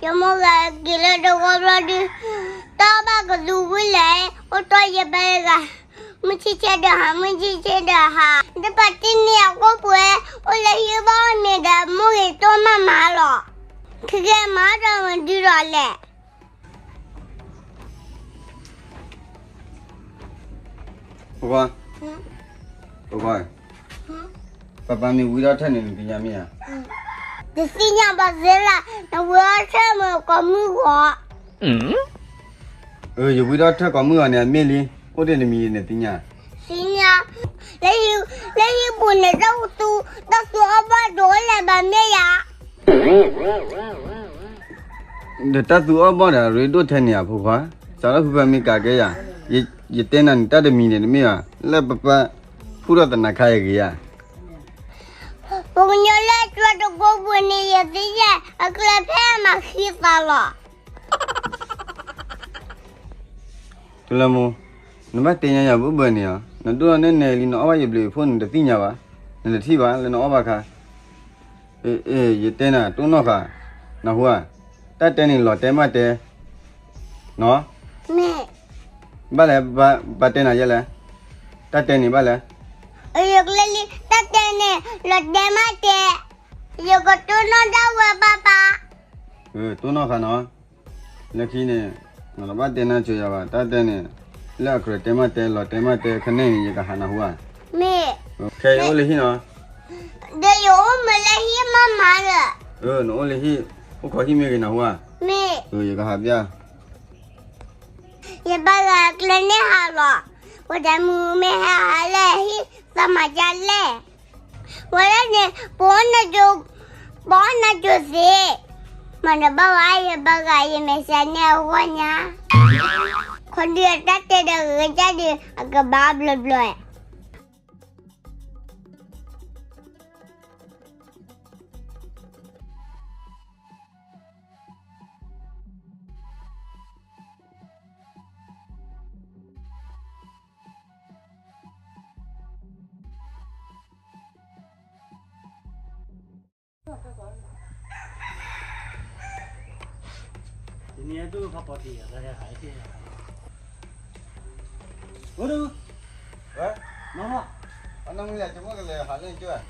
ယမိၢ်ဂၤက့ၤလၢတဂီၢ်ဘျီဒုး, တၢ်ဘၣ်ကသူဝံၤလဲၣ်, အိၣ်တီၢ်ယဘၣ်ဂၤ, မုၢ်ဆ့ၣ်ဆ့ၣ်ဒီးဟး, မုၢ်ဆ့ၣ်ဆ့ၣ်ဒီးဟး, တပာ်တ့ၢ်န့ၢ်အကိၣ်ပှဲၤ, အိၣ်လၢဟံၣ်ဘီမ့ၤဒီးမိၢ်ဂ့ၤတိၢ်မးမးလီၤ, ခဲကဲမၤဒီးမဒုဒီးလဲၣ်. ပခွါ, ပခွါ, ပၢ်ပၢ်မ့ၢ်ဝံထီၣ်ထၢၣ်န့ၣ် နသ့ၣ်ညါမ့ၢ်ဧါ. တသ့ၣ်ညါဘၣ်သ့လၢ်, နဝံထီၣ်ထၢၣ်မ့ၢ်ကိးမုၢ်ဂီၤ. ယဝံထီၣ်ထၢၣ်ကိးမုၢ်ဂီၤန့ၣ် အမ့ၢ်လံ, အိၣ်တ့ၢ်နမံၤနသ့ၣ်ညါ. သ့ၣ်ညါ, လၢ, လၢဟံၣ်ပူၤန့ၣ် တၢ်သူ, တၢ်သူအီၣ်ဘီၣ်ဒိၣ်လဲၣ်ဘၣ်မ့ၢ်ယၤ. ဒီးတၢ်သူအီၣ်ဘီၣ်ဒီး ရ့ဒိၣ်ထဲန့ၣ်ဧါ ဖိခွါ, စးထီၣ်ဖုဖၢမ့ၢ်ကးကဲယၤ, ယတဲနၤန့ၣ် တၢ်တမံၤန့ၣ်တမ့ၢ်ဘၣ်, လၢပပၢ်ဖူၣ်ထီၣ်သနၤခါအံၤဂ့ၤဧါ. ပှၤကညီလၢအကၠွတကိးပူၤန့ၣ် ယသ့ၣ်ညါ, အကျဲဖဲအမၤဃံသးလီၤ. တုၤလၢမူ, နဘၣ်တဲညါယၤဘၣ်ဘၣ်န့ၣ်ဧါ, နဒိၣ်ထီၣ်နဲၣ်နဲၣ်လံ နအီၣ်ဘၣ်ယဘျုးယဖှိၣ်န့ၣ် တသ့ၣ်ညါဘၣ်, နတထံၣ်ဘၣ်လၢနအီၣ်ဘၣ်ခါ. အ့ ယတဲနၤ တိၢ်နီၣ်ဃာ်, နၢ်ဟူဧါ, တၢ်တဲန့ၣ်လီၤတဲမးတဲ, နီၢ်, ဘၣ်လဲၣ်, ပၢ်တဲနၤယဲလဲၣ်, တၢ်တဲန့ၣ်ဘၣ်လဲၣ်. ယကျဲလံ တၢ်တဲန့ၣ် လီၤတဲမးတဲ, ယကတိၢ်နီၣ်ဒၣ်ဝဲပၢ်ပၢ်. တိၢ်နီၣ်ဃာ်နီၢ်, လၢခံန့ၣ်, နတဘၣ်တဲနါစိၤယၤဘၣ်, တၢ်တဲန့ၣ်, လၢအကြၢးတဲမးတဲ လီၤတဲမးတဲ ခဲန့ၣ်န့ၣ် ယကဟးနၢ်ဟူဧါ. ခဲအံၤအိၣ်လၢဟံၣ်နီၢ်, ဒီးယအိၣ်မ့ၢ်လၢဟံၣ်မးမးဒီး, နအိၣ်လၢဟံၣ်, အိၣ်ခိးဟံၣ်မ့ၢ်ဂ့ၤနၢ်ဟူဧါ. ယကဟးပျၢ် ယဘၣ်ဂၤကျဲန့ၣ်ဟးလီၤ, ပှၤတၢ်မုာ်မ့ၢ်ဟဲဟးလၢဟံၣ်သးမၤဒ်လဲၣ်, ဝဲဒၣ်န့ၣ် ပန, ပနကၠိသ့, မၤတဘၣ်ဝဲ ယဘၣ်ဂၤ ယမဲာ်ဆှးန့ၣ်အဂီၢ်ညါ, ခီဒုးအတၢ်တဲဒီးဂ့ၤကၢ်ဒုး အကဘၣ်ဘျီဘျီ.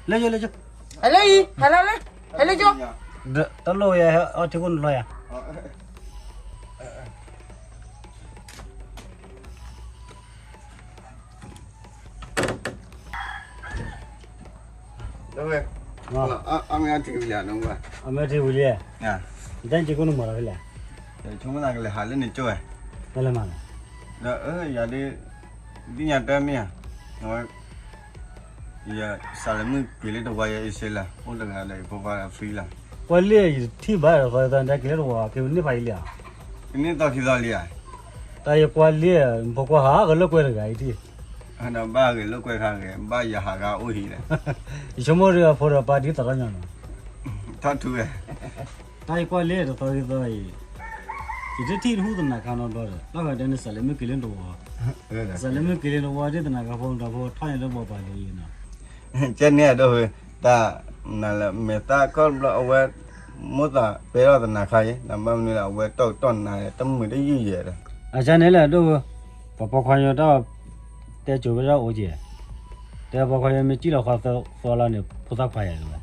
လဲၤယိၤ လဲၤယိၤ ဟဲလၢအံၤ ဟဲလၢလၢ ဟဲလၢယိၤ တၢ်လိၣ်ယၤ အီထံကိၣ်နလီၤယၤ အမ့ၢ်ထံဝံၤလံ, တၢ်က့ၤကိၣ်နမၤလီၤဖဲလဲၣ်, ဆိကမိၣ်သးကလဲၤဟးလၢန့ၣ်ကၠိဝဲ, တၢ်လဲၤမၤလီၤ, ဒီးယၤဒုး, သ့ၣ်ညါတၢ်မ့ၢ်ဧါ, စးလၢမုၢ်က့ၤလၢတဝါယဲအံၤစ့လၢ အိၣ်တဂၤဒီးယဖိခွါအfreeလီၤ, ကွၢ်လံ ယတထံၣ်ဘၣ်ဒီးသီသီန့ၣ် က့ၤလၢတဝါ က့ၤန့ၢ်ဖးယံၤလံဧါ, ကန့ၢ်သီခံသီလံဧါ, တၢ်ယကွၢ်လံ, ဖိခွါဟးဂဲၤလိာ်ကွဲတဂၤအံၤထံၣ် ဒီးဘၣ်ဂဲၤလိာ်ကွဲခါဂဲၤ ဘၣ်ယဟးဂၤအိၣ်ဟံၣ်လဲၣ်, ယဆိကမိၣ်ဒီးအဖိဒီးပၢ်ဒ်သိးထီၣ်ညီနီၤ, ထီၣ်ထူဝဲ, တၢ်ယကွၢ်လံတသီခံသီအံၤ, ယတထံၣ်တဟူသနၤခါနီတဘျီဒီး ဘၣ်ဃးတဲန့ၣ် စးလၢမုၢ်က့ၤလၢတဝါ, စးလၢမုၢ်က့ၤလၢတဝါဒ်သနၤခါဖိဒီးဖိထီၣ်န့ၣ်လၢဘီပာ်လၢယနီၤ, ကဲန့ၣ်အဒိၣ်ဖု, တၢ်, နလဲၤမဲာ်သၣ်ခီၣ်တဘျီအဝဲ, မိၣ်သးပဲထီၣ်သနၤခါအံၤ နဘၣ်မနုၤလဲၣ် အဝဲတီၢ်ကတီၢ်နၤ တမုာ်တယုၢ်ယဲၢ်ဒီး, အကန့ၣ်လၢအဒိၣ်ဖု, ပှၤပိာ်ခွါညီတၢ်, တဲစိၤဝဲဒၣ်အိၣ်က့ၤ, တဲပိာ်ခွါညီမ့ၢ်စံၣ်လီၤခွါသီလီၤန့ၣ် ဖိသၣ်ခွါယၤဝဲ,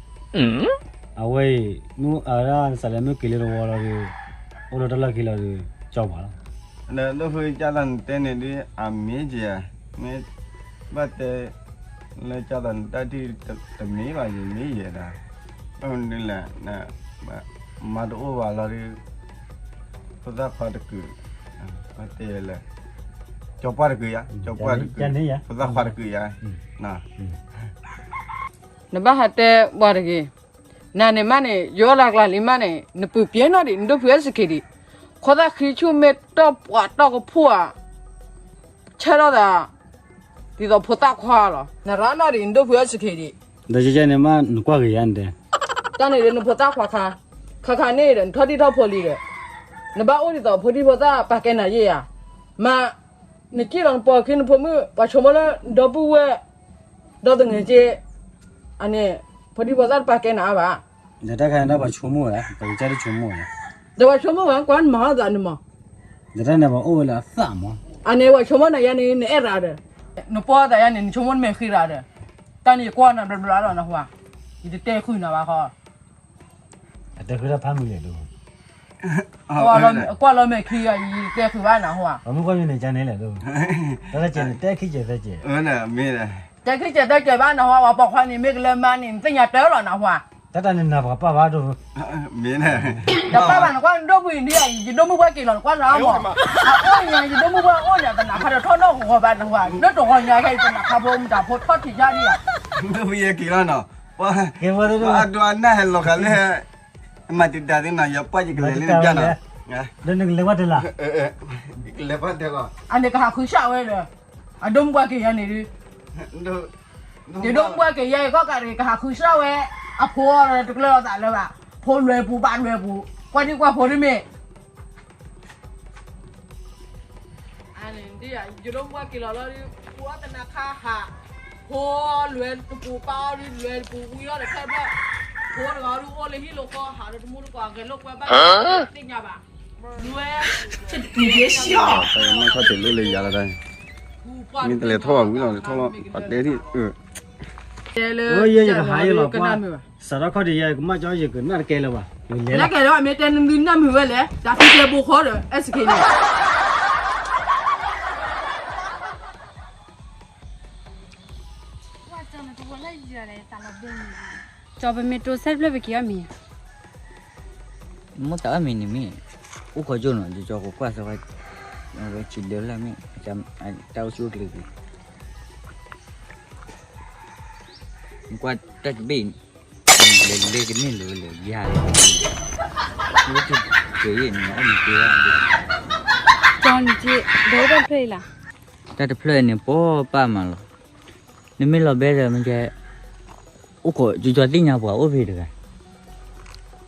အဝဲအံၤ, အဝဲဒၣ်စးလၢမုၢ်က့ၤလၢတဝါလီၤဒီး, အိၣ်လၢတၢ်လီၢ်ခံလီၤဒီး, ကၠီပှၤလီၤ, ဒိၣ်ဖုကၢ်သးနတဲန့ၣ်ဒ်အမ့ၢ်က့ၤ, မ့ၢ်, ဘၣ်တဲ လၢကၢ်သးနတၢ်ထံၣ်တမ့ၢ်ဘၣ်ယမ့ၢ်ယဲဒၣ်, ဘၣ်မနုၤလဲၣ်, မၤတအိၣ်ဘၣ်လီၤဒီး, ဖိသၣ်ခွါတကုာ်, ဘၣ်တဲလၢ, ကၠီပှၢ်တကုာ်ယၤ, ကၠီပှၢ်တကုာ်, ဖိသၣ်ခွါတကုာ်ယၤ, နဘၣ်ဟးတဲပှၤတဂ့ၤ, နၤန့ၣ်မးန့ၣ် ယအိၣ်လၢကျါလံမးန့ၣ် နပုၢ်ပျဲၢ်နီၣ်ဒံး နဒိၣ်ဖုအဲစခ့ဒံး, ခိၣ်သၣ်ဃံဆူၣ်မ့ၢ်တီၢ်ပှၤတီၢ်ကဖှိၣ်ဧါ, ဆၢထီၣ်သး, ဒ်သိးဖိသၣ်ခွါလီၤ နရၣ်နီၣ်ဒံး နဒိၣ်ဖုအဲစခ့ဒံး, ဒီးယဲန့ၣ်မး နကွၢ်ဂ့ၤယၤန့ၣ်တဲ, တၢ်န့ၣ်ဒီးနဖိသၣ်ခွါခါ, ခါခါန့ၣ်ဒီး နထီၣ်တံၢ်ထီၣ်ဖိလံဒီး, နဘၣ်အိၣ်ဒ်သိးဖိဒံဖိသၣ်ပာ်ကဲနၤယဲၢ်ဧါ, မး နစံၣ်လီၤနပီၤခံနဖိမုၣ် ပှၤဆိကမိၣ်လၢနဒီပုၢ်ဝဲၢ်, ဒီးတနံၤက့, အန့ၣ်, ဖိဒံဖိသၣ်တပာ်ကဲနၤအါဘၣ်, ဒီးတၢ်ခါန့ၣ်ဒၣ်ပှၤဆိကမိၣ်ဝဲဒၣ် ပကစၢ်တဆိကမိၣ်ဝဲဒၣ်, ဒီးပှၤဆိကမိၣ်ဝဲကွၢ်နမၤဟီၣ်သးန့ၣ်မး, ဒီးတၢ်န့ၣ်ပှၤအိၣ်ဝဲလၢအသၣ်မး, အန့ၣ်ပှၤဆိကမိၣ်နၤယၤန့ၣ် နအဲၣ်ရၤဒီး, နပှၢ်သးယၤန့ၣ် နဆိကမိၣ်နမဲာ်ဃံရၤဒီး, တၢ်န့ၣ်ယကွၢ်နၤဘျီဘျီလီၤနဟူဧါ, ယတတဲဃုာ်နၤဘၣ်ဃီ, အတဲဃုာ်တၢ်ဖးမုၢ်လဲၣ်ဒိၣ်, ကွၢ်လီၤမဲာ်ခံဂၤ ယတတဲဃုာ်ဘၣ်နၤဟူဧါ, ပှၤမုၣ်ကွၢ်မ့ၢ်န့ၣ်ကန့ၣ်လဲၣ်ဒိၣ်, တၢ်တကဲန့ၣ် တဲခံကဲသၢကဲ, တဲခံကဲသၢကဲဘၣ်နဟူဧါ, ပှၤပိာ်ခွါန့ၣ် မ့ၢ်ကလၢမါန့ၣ် နသ့ၣ်ညါတၢ်လီၤနဟူဧါ, တၢ်တၢ်န့ၣ်နၤပှၤပာ်ဘၣ်ဒိၣ် မ့ၢ်န့ၣ်, ဒီးပာ်ဘၣ်နကွၢ်ဒိၣ်ပှၤန့ၣ်, ယဒိၣ်မုၣ်ပှၢ်က့ၤလီၤနကွၢ်စၢ်မး, အအိၣ်ညါ ယဒိၣ်မုၣ်ပှၢ်အိၣ်ညါ တနၤခါဒီးထီၣ်နီၣ်ဂီၤဘၣ်နဟူဧါ, လၢတဂီၤညါခဲအံၤ တနၤခါဖိမတၤဖိထီၣ်ထံးယါဒံးဧါ, ဒိၣ်ပှၤယဲက့ၤလီၤနီၤ, ပှၤအဒိအနၢ်ဟဲလီၤဃာ်လၢ မၤတံာ်တာ်သ့နီၤ, ယပှၢ်ယကလဲၤလၢနပျၢ်နီၤ, ဒီးနကလဲၤပှၢ်တလး, ကလဲၤပှၢ်တလး, အန့ၣ်ကဟးဃုစၢ်ဝဲဒီး, အဒိၣ်မုၣ်ပှၢ်က့ၤယါန့ၣ်ဒုး ယဒိၣ်မုၣ်ပှၢ်က့ၤယါအံၤ ကီၢ်ကးရ့ၣ် ကဟးဃုစၢ်ဝဲ, အဖိတကျၢၢ်လိာ်သးလၢၤဘၣ်, ဖိလွဲပူၤဘၣ်လွဲပူၤ, ကွၢ်ဒံကွၢ်ဖိတမ့ၢ်, ယဒိၣ်မုၣ်ပှၢ်က့ၤလီၤလီၤဒုး, ပူၤအီၣ်တနၤခါဟး, ဖိလွဲတပူၤပာ်အီၤဒုးလွဲတပူၤ ဝံၤလီၤဒီးဖဲဘၣ်, ဖိတဂၤဒုးအိၣ်လၢဟံၣ်လီၤဃီ ဟးဒီးတမူတကိး အဂဲၤလိာ်ကွဲဘၣ်, သ့ၣ်ညါဘၣ်, လွဲ, မ့ၢ်တလဲၤထီၣ်ဘၣ်ဝံၤလီၤ လဲၤထီၣ်လီၤ ပှၤတဲဒ်, ယဲယကဟးယလီၤပှၢ်, စးထီၣ်ခီၣ်ဒံးယဲ ကမၣ်ကၠီယကနၣ်တကဲလၢၤဘၣ်, လဲၤလီၤ, နကဲလၢၤဘၣ်မ့ၢ်တဲနသုနၢ်မုာ်ဝဲလဲၣ်, တၢ်ဖံတဲဘိခီဒီး အဲၣ်စခ့န့ၣ် ကၠီပမ့ၢ်တိစဲတဖျၢၣ်ပက့ၤအီၣ်မ့ၤ, မိၢ်သးအီၣ်မ့ၤန့ၣ်မ့ၢ်, အိၣ်ခိးကၠိနီၤ ကၠီကကွၢ်စၢၤ, ဝဲဆံးဒၢလၢမ့ၢ်, တၢ်အိၣ်ဆူၣ်အိၣ်ချ့က့ၤ, ကွၢ်တၢ်တဘ့ၣ်, လဲၤလဲၤကန့ၢ်လၢၤလၢၤယၤ, ဝဲတကဲၤအံၤန့ၣ် အီၣ်မ့ၤက့ၤဘၣ်, ကၠီနက့ၤ, ဒီးတၢ်တဖျၢၣ်အံၤလီၤ, တၢ်တဖျၢၣ်အံၤန့ၣ် ပှၤပာ်မးလီၤ, နမ့ၢ်လီၤဘဲဒီးမ့ၢ်ကဲ အိၣ်ခိး ကၠီသ့ၣ်ညါပှၤအိၣ်ဖဲတဂၤ,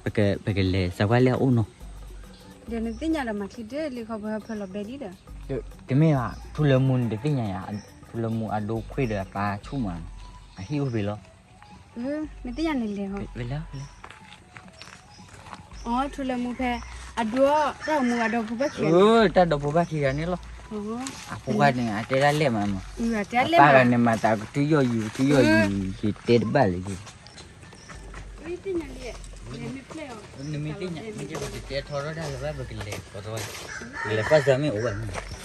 ပကလဲၤစးကွၢ်လၢအအိၣ်နီၤ, ဒီးနသ့ၣ်ညါဒီးမၤချံတၢ်လံခီ ပဟၢဖၢလီၤဘဲလံဒီး, တမ့ၢ်ဘၣ် ထူလၢမူနတသ့ၣ်ညါယၤ, ထူလၢမူအဒိခွ့ဒီးအပၢ်ဆူၣ်မး, အဟံၣ်အိၣ်ဖဲလီၤ, နသ့ၣ်ညါန့ၣ်လဲၤဟီ, ထူလၢမူဖဲ, အဒိ တၢ်အိၣ်မူအဒီဖိဘၣ်ခံဂၤ, တၢ်ဒီဖိဘၣ်ခံဂၤန့ၣ်လီၤ, အဖိခွါန့ၣ် အတဲဒၣ်လဲၣ်မးမး, အပၢ်ဂၤန့ၣ်မၤသးကတုၤယီၢ်ယံၤ ကတုၤယီၢ်ယံၤ ယတဲတဘၣ်လၢၤ, နမ့ၢ်သ့ၣ်ညါ မ့ၢ်ကဲပကတဲထီရီၣ်တၢ်လၢၤဘၣ် ပကလဲၤကီးထီၣ်, ပကလဲၤကွၢ်စၢၤမ့ၢ်အိၣ်ဘၣ်မ့ၢ်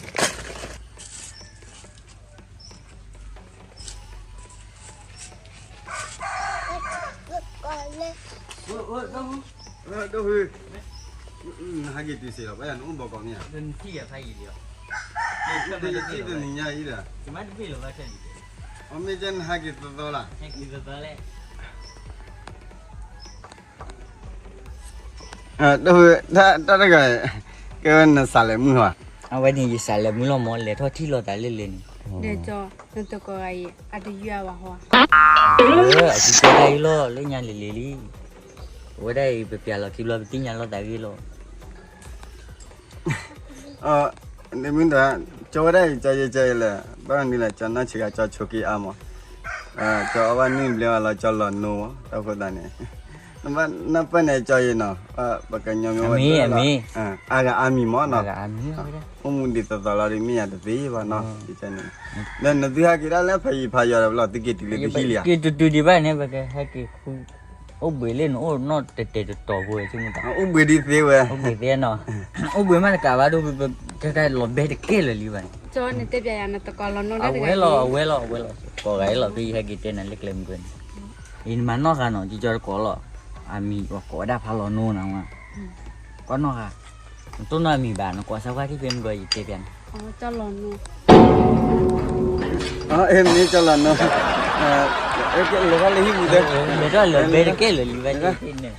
နဟဲက့ၤတုၤစ့ၢ်လီၤ ဘၣ်ယၤနအိၣ်ဘီကီးမ့ၢ်ဧါ, နထံၣ်ယၤဖးယံာ်လံ, နထံၣ်တနံၤညါအံၤဒီး, မ့ၢ်ကဲနဟဲက့ၤသီသီလၢ်, တၢ်တဂၤ, ကဲဝဲနစးလဲၤမုၢ်လီၤ, အဝဲန့ၣ်ယစးလဲၤမုၢ်လီၤမး လဲၤထီၣ်ထံၣ်လိာ်သးလၢလၢန့ၣ်, ဒီးကၠီ, နတကိးဂၤအံၤ အတယွၤဘၣ်ဟီ, အစုကဲဒၣ်အံၤလီၤ လၢညါလံၤလံၤလံ, အဝဲဒၣ်အံၤ ပပျးလီၤခံဘျီ ပသ့ၣ်ညါလိာ်သးဂ့ၤလီၤ. နမ့ၢ်ဒီး ကၠီဝဲဒၣ်အံၤ ကၠီယဲကၠီယဲလဲၣ်, ဘၣ်မနုၤလဲၣ် ကၠီနီၢ်ဆံးဂၤ ကၠီဆိးက့အါမး, ကၠီအီၣ်ဘၣ်နုၢ်ဘျဲဝဲလီၤ ကၠီလီၤနိဝဲ, တၢ်ဃိသးန့ၣ်, နပၢၢ်န့ၣ် ကၠီယဲနီၤ, ဘၣ်ပှၤကညီမ့ၢ်ဝဲဒၣ်လီၤ, အါဂၤအါမံၤမးနီၤ, အိၣ်မူဒံးသီသီလီၤဒီး မ့ၢ်ယၤတသ့ဘၣ်နီၤ, ဒီးနသုဟဲက့ၤဒၣ်လၢဖးယံၤဖးယီၤဒီးလီၤ သုက့ၤတုၤလၢသုဟံၣ်လံဧါ, က့ၤတုၤတုၤဒံးဘၣ်န့ၣ် ပကဟဲက့ၤ အိၣ်ဘှံးလၢနအိၣ်နီၢ်တဲာ်တဲာ်တတီၤဖိ, အိၣ်ဘှံးဒ်သ့ဝဲ, အိၣ်ဘှံးသ့နီၤ, အိၣ်ဘှံးမးတကးဘၣ်ဒိၣ်, ကဲကဲလီၤဘဲတကဲလၢာ်လံဘၣ်န့ၣ်, အဝဲလီၤ အဝဲလီၤ အဝဲလီၤ ကိးဂၤအံၤလီၤ ဖဲယဟဲက့ၤတဲနၤလၢကျဲမုၢ်ကွဲန့ၣ်, အံၤနမၤနီၢ်ဂၤနီၤ ကၠီကၠီတကိးလီၤ, အမံၤပှၤကိးဝဲဒၣ်ဖးလီၤနိနၤဝဲ, ကွၢ်နီၢ်ဂၤ, နတိၢ်နီၢ်အမံၤဘၣ် နကိးစၢ်ကွၢ်ထံၣ်ဖဲမုၢ်ကွဲယတဲပျးန့ၣ် မ့ၢ်ကၠီလီၤနိ, လဲၤထီၣ်လၢဟံၣ်ပူၤတဲ, လဲၤထီၣ်လၢဘဲတကဲလၢာ်လံဘၣ်န့ၣ်,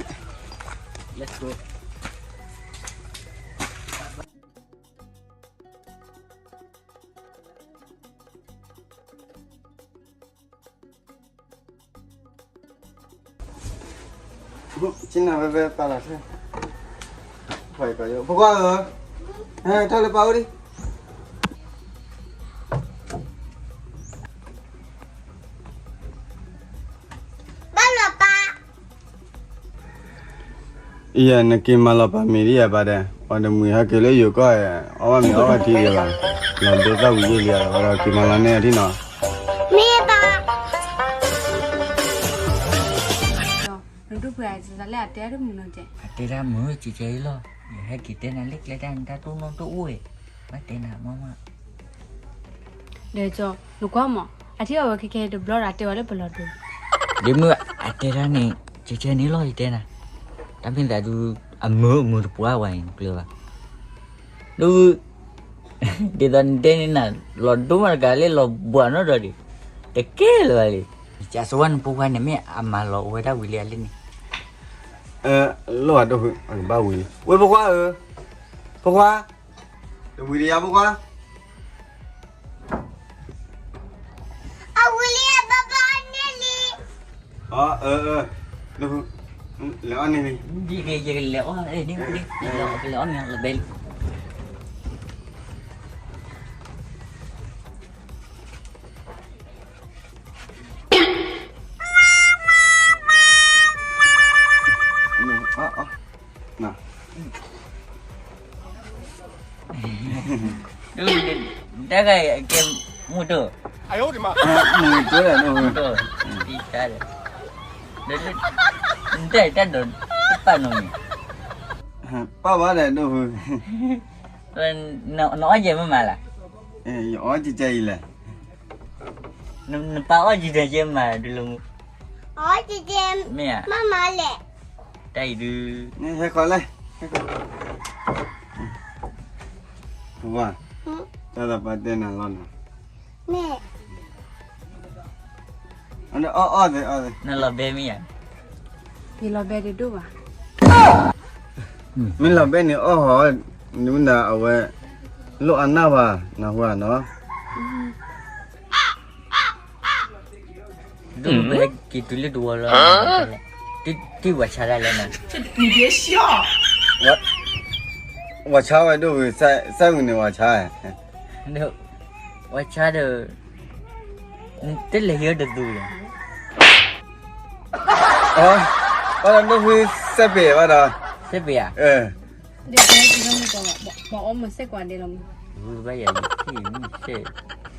ဆ့ၣ်နီၤဝဲဝဲပာ်လီၤထွဲ, ဖိခွါဧၢ, ဟဲထီၣ်လၢပၢ်အိၣ်ဒံး, ဘၣ်လီၤပၢ်, အံၤ နက့ၤမၤလီၤပာ်မ့ၤဒ်ယၤဘၣ်ဒီး ပှၤတမှံၤဟဲက့ၤလၢယိၤကီၢ် အီၣ်ဘၣ်မ့ၤအီၣ်ဘၣ်ထံဒံးဘၣ်, လီၤဒိသၣ်ဝံၤယ့ၢ်လံဧါ ဒီးက့ၤမၤလီၤန့ၢ်အထံနီၤ, မ့ၢ်ဘၣ်. နဒိၣ်ဖုအံၤ လၢအတဲတမုာ်နီၤကဲ, အတဲတၢ်မုာ်ကဲကဲအံၤလီၤ, ယဟဲက့ၤတဲနၤလၢကျဲတၢ်န့ၣ် တၢ်တိၢ်နီၣ်တအိၣ်ဝဲ, ဘၣ်တဲနၤမ့ၢ်မ့ၢ် ဒီးကၠီ နကွၢ်မး, အထံၣ်အီၤဝဲခဲခဲတဘျီဒီး အတဲဝဲလၢပလီၤဒိ, ဒ်မုၢ်အတဲတၢ်န့ၣ် ကဲကဲန့ၣ်လီၤ ယတဲနၤ, တၢ်မ့ၢ်သးဒုး အမုာ်အမုာ်တပှၢ်ဝဲအံၤ နကျၢၤဘၣ်, ဒ် ဒ်သိးနတဲန့ၣ်နၤ လီၤဒိမးတကးလၢလီၤဘှးနီၣ်ဒီးဒံး, တကဲလၢၤဘၣ်လံ, ကၢ်စဝါနဖိခွါန့ၣ် မ့ၢ်အမၤလီၤအဝဲတၢ်ဝံၤလံအလၢန့ၣ်, လီၤဒိ ဘၣ်ဝံၤ, ဝဲဖိခွါဧၢ, ဖိခွါ တဝံၤတယါဖိခွါ, အဝံၤလံအဘၣ်ဘၣ်န့ၣ်လံ, အၢ လဲၤအီၣ်န့ၣ်လံ, ယကလဲၤအီၣ်, လဲၤအီၣ်မ့ၤလီၤဘဲလံ. တၢ်ဂၤအကဲမုၢ်ဒိၣ်, မုၢ်ဒိၣ်လၢမုၢ်ဒိၣ်, တၢ်ဒီး, တၢ်ဒီး, တပာ်နီတမံၤ, ပာ်ဘၣ်ဒီးဒိၣ်ဖု, နအီၣ်ယဲမ့ၢ်မးလၢ, ယအီၣ်ကဲကဲအံၤလဲၣ် နပၢ်အီၣ်ကံတကဲမးဒုလၢမူ, အီၣ်ကံတကဲမ့ၢ်ဧါ, မ့ၢ်မးလဲၣ်, တၢ်အံၤဒု, ဟဲဃီလဲၣ်, ဝါ, တၢ်သးပှၢ်တဲနၤလီၤနၤ, မ့ၢ်, အီၣ်အီၣ်သ့, နလီၤဘဲမ့ၢ်ဧါ, ယလီၤဘဲတဒိၣ်ဘၣ်, မ့ၢ်လီၤဘဲန့ၣ်အီၣ်ဟီ, နမ့ၢ်ဒၣ်အဝဲ, လိၣ်အနၢ်ဘၣ်, နၢ်ဟူဧါနီၤ ဒိၣ်ဖုဟဲက့ၤတုၤလၢတဝီလီၤ, တံၢ်ဝၤဆါဒၣ်လဲၣ်နၤ, ဝၤဆါဝဲဒိၣ်ဖု, စဲဝံၤန့ၣ်ဝၤဆါ, ဝၤဆါဒီး, တလဲၤဟံးတသူလီၤ, ဘၣ်ဒိၣ်ဖုစဲပ့ၤဘၣ်ဒီး, စဲပ့ၤဧါ, ပှၤအီမုၢ်စဲကွၢ်ဒဲးလီၤမး, ဘၣ်ယၤ,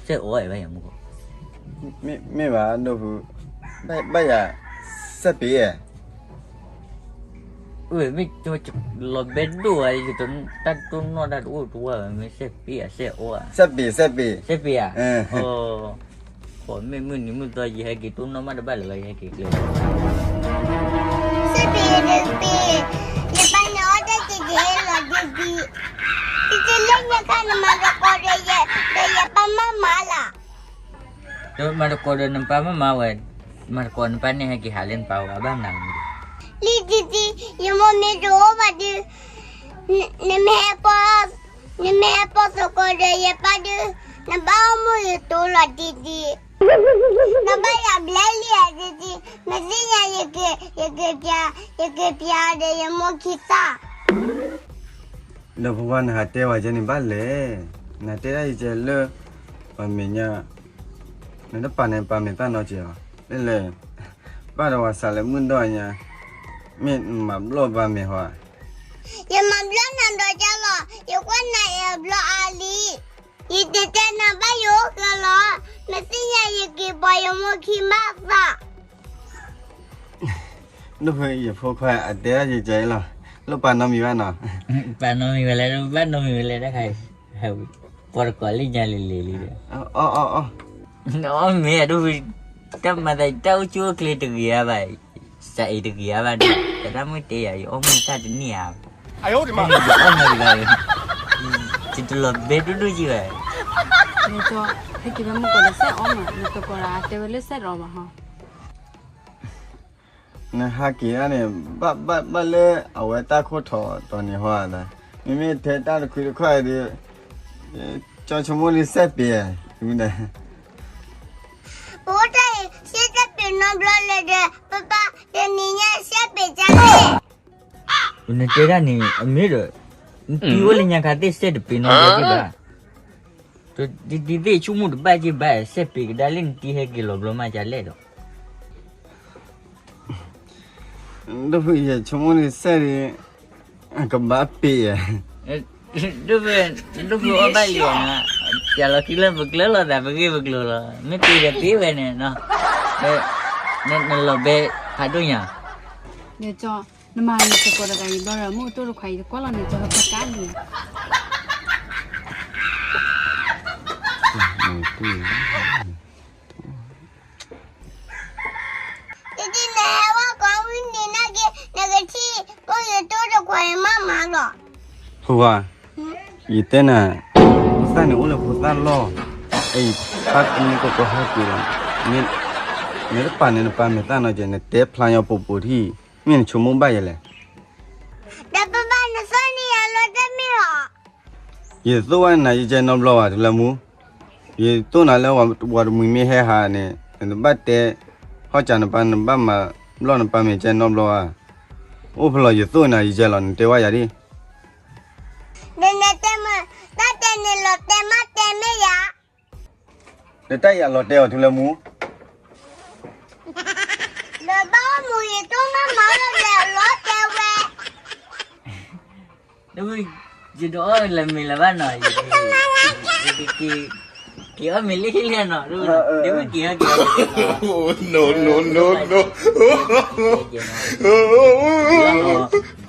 စဲအီဘၣ်ယၤမူ, မ့ၢ်ဘၣ်ဒိၣ်ဖု, ဘၣ်ယၤ, စဲပ့ၤဧါ, မ့ၢ်လီၤဘဲဒိၣ်ဧါ, တၢ်တိၢ်နီၣ်တၢ်တအိၣ်တဝါဘၣ်, မ့ၢ်စဲပ့ၤဧါ, စဲအီဧါ, စဲပ့ၤ, စဲပ့ၤဧါ, မ့ၢ်မုၢ်နံၤမုၢ်သီယဟဲက့ၤတိၢ်နီၣ်မးတဘၣ်လၢၤလီၤ ယဟဲက့ၤကျဲ, စဲပ့ၤ, ယပၢ်န့ၣ်အီၣ်တၢ်က့ၤက့ၤလီၤဒ်ဒ်, တတုၤလၢညါခါနမၤသကိးဒီးယ, ဒီးယပၢ်မၤမၤလၢ မၤသကိးဒီးနပၢ်မၤမၤဝဲ, မၤသကိးနပၢ်န့ၣ်ဟဲက့ၤဟးလၢနပၢ်ဝဲဘၣ်နၤ, လံဒ်ဒ်, ယမိၢ်မ့ၢ်တအိၣ်ဘၣ်ဒီး, နမ့ၢ်ဟဲပီ, နမ့ၢ်ဟဲပီသကိးဒီးယပၢ်ဒီး, နဘၣ်အီမုၢ်ယတိၤလီၤဒ်ဒ်, နဘၣ်ယၤဘျဲလံဧါဒ်ဒ်, နသ့ၣ်ညါယက့ၤ, ယက့ၤပျါ, ယက့ၤပျါဒီးယမိၢ်ခံသၣ် ဒီးဖိခွါနဟးတဲဝဲကဲန့ၣ်ဘၣ်လဲၣ်, နတဲဒၣ်ယကဲလၢ, ပှၤမဲာ်ညါ, နတပာ်န့ၣ်ပာ်မဲာ်သၣ်နီတစဲးဘၣ်, လၢလဲၣ်, ဘၣ်ဒီးပှၤစးလၢမုၢ်ဒီညါ, မ့ၢ်နမၤဘျီၣ်ပာ်မဲာ်ဟီဧါ, ယမၤဘျီၣ်နၤဒီးကဲလီၤ, ယကွၢ်နၤအဘျီအါလံ, ယတတဲနၤဘၣ်ယအိၣ်ဃဲလီၤ, နသ့ၣ်ညါယက့ၤပီယမိၢ်ခံဘၣ်သၣ် ဒိၣ်ဖု ယဖိခွါအတဲဒၣ်ယကဲအံၤလီၤ, လိၣ်ပာ်နီတမံၤဘၣ်နီၤ, ပာ်နီတမံၤဝဲလဲၣ်, ဘၣ်နီတမံၤဝဲလဲၣ်တခါ, ပီတကိးလၢညါလံၤလံၤလံဒီး, အီၣ်အီၣ်အီၣ်, အီၣ်မ့ၢ်ဒိၣ်ဖု, တၢ်မၤသးတၢ်အိၣ်ဆူၣ်အိၣ်ချ့တဂ့ၤဧါဘၣ်, စးအံၤတဂ့ၤဧါဘၣ်ဒီး, တၢ်မုၢ်တဲယၤ ယအီၣ်မုၢ်တၢ်တန့ၢ်ဧါ, ယအီၣ်မုၢ်တဂၤ, ယတလီၤဘဲဒိၣ်ဒိၣ်ယံၤဘၣ်, ဟဲက့ၤဖဲမုၢ်ကီးဒီးစဲးအီၣ်မး, နတကိးဒီးအတဲဝဲလၢစဲးဒီးဘၣ်ဟီ နဟးက့ၤဒၣ်န့ၣ်, ဘၣ်ဘၣ်လၢအဝဲတၢ်ခိၣ်ထီၣ်တီၤန့ၣ်ဟီ, မ့မ့ၢ်ထဲတၢ်တခွံတခွါအံၤဒီး, ကၠီဆိကမိၣ်လၢစဲးပ့ၤ, မ့ၢ်ဒၣ်, ပအိၣ်တၢ်အံၤ စဲးတပ့ၤနီတဘျီလၢၤဒီး ပပၢ်တနံၤညါစဲးပ့ၤကလဲၣ် နတဲဒၣ်န့ၣ် အမ့ၢ်ဒီး, နတံၤအိၣ်လၢညါခါသ့ၣ်စဲးတပ့ၤနီတဘျီဘၣ်, တံၤသ့ၣ်ဆိကမိၣ်တဘၣ်က့ၤဘၣ် စဲးပ့ၤကဒါလၢနတံၤဟဲက့ၤလီၤဘျီမးကလဲၣ်ဒီး အ ဒိၣ်ဖုယဲၢ်ဆိကမိၣ်န့ၣ်စဲးဒီး ကဘၣ်ပ့ၤယဲၢ်, ဒိၣ်ဖု, ဒိၣ်ဖုအီၣ်ဘၣ်ယဲၢ်နၤ, ပျဲလီၤခံလၢပကျၢၤလိာ်သးပဂ့ၢ်ပကျိၤလီၤ, မ့ၢ်ပ့ၤဒီးပ့ၤဝဲန့ၣ်, နလီၤဘဲဖးဒိၣ်ညါ, နမၤနသကိးတဂၤအံၤဘျီဒီး မ့ၢ်အိၣ်တိၢ်တခွါအံၤတကွၢ်လီၤန့ၣ် ကၠီဟၢဖၢကါလံ, တထံၣ်န့ၣ်ဝဲကိးဝံၤန့ၣ်နာ်က့ နကထံၣ် မ့ၢ်ယတိၢ်တခွါအံၤမးမးလီၤ, ဖိခွါ, ယတဲနၤ, ဖိသၣ်န့ၣ်အိၣ်လၢဖိသၣ်လီၢ်, အံၤဖးကမ့ၢ်ကကီဟဲက့ၤလီၤ, နတပာ်န့ၣ်နပာ်မဲာ်သၣ်နီၤကဲ နတဲဖျါညီပိာ်ပိာ်ထံၣ်, မ့ၢ်နဆိကမိၣ်ဘၣ်ယဲၢ်လဲၣ် ဒီးပဘၣ်နသိၣ်န့ၣ်ယၤလီၤတဲမ့ၢ်လီၤ, ယသိၣ်ဝဲနၤယကဲနီတဘျီဘၣ် တုၤလၢမူ, ယသိၣ်နၤလၢပှၤတမှံၤမ့ၢ်ဟဲဟးန့ၣ် နတဘၣ်တဲ, ဟီၣ်စးနပၢ် နဘၣ်မၤဘျီၣ်နပၢ်မဲာ်ကဲနီတဘျီဘၣ်, အိၣ်ဖဲလီၤယသိၣ်နၤယကဲလီၤ နတဲဝဲယၤဒ် နတဲမ့ၢ်, တၢ်တဲန့ၣ်လီၤတဲမးတဲမ့ၢ်ယၤ, နတၢ်ယၤလီၤတဲအီၤတုၤလၢမူ ဒီးဘၣ်မူယတိၢ်မးမးလီၤတဲဝဲ, ယတအီၣ်လၢမ့ၤလၢၤဘၣ်နီၤ, က့ၤအီၣ်မ့ၤလံလံနီၤ, ဒ်ဝဲက့ၤအီၣ်က့ၤ, နီၤ